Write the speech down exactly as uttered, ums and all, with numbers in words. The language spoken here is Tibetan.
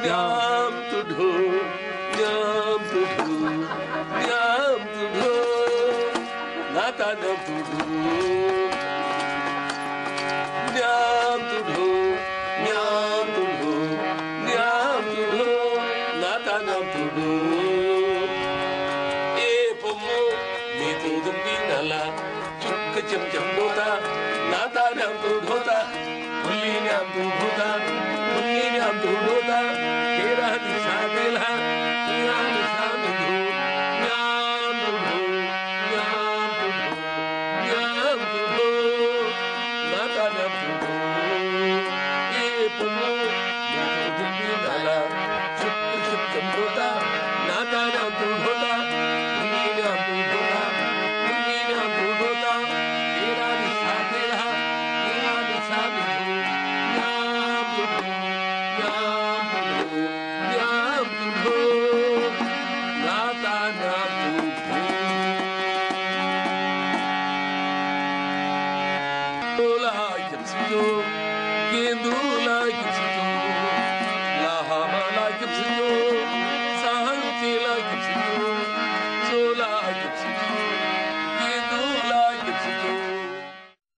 མཉམ་དུ་འགྲོ། མཉམ་དུ་འགྲོ། མཉམ་དུ་འགྲོ། ང་དང་མཉམ་དུ་འགྲོ། མཉམ་དུ་འགྲོ། མཉམ་དུ་འགྲོ། མཉམ་དུ་འགྲོ། ང་དང་མཉམ་དུ་འགྲོ། ཨེ་བུ་མོ། མེ་ཏོག་ལྡུམ་བུའི་ནང་ལ། ཆུ་ཁ་འཇམ་འཇམ་འགྲོ་ད། ང་དང་མཉམ་དུ་འགྲོ་ད། བུ་ལི་མཉམ་དུ་འགྲོ་ད། བུ་ལི་མཉམ་དུ་འགྲོ་ད། དེ་ར་ནི་ས་དེ་ལ། དེ་ར་ནི་ས་མི་འདུག་མཉམ་དུ་འགྲོ། མཉམ་དུ་འགྲོ། མཉམ་དུ་འགྲོ། ང་དང་མཉམ་དུ་འགྲོ། ཨེ་བུ་མོ། མེ་ཏོག་ལྡུམ་བུའི་ནང་ལ། ཆུ་ཁ་འཇམ་འཇམ་འགྲོ་ད། ང་དང་མཉམ་དུ་འགྲོ་ད། བུ་ལི་མཉམ་དུ་འགྲོ་ད། བུ་ལི་མཉམ་དུ་འགྲོ་ད། དེ་ར་ནི་ས་དེ་ལ། དེ་ར་ནི་ས་མི་འདུག་མཉམ་དུ་འགྲོ། མཉམ་དུ་འགྲོ། མཉམ་དུ་འགྲོ། ང་དང་མཉམ་དུ་འགྲོ། འགྲོ་ལ་རྒྱབ་སྲིད་འགྲོ། དགེ་འདུན་ལ་རྒྱབ་སྲིད་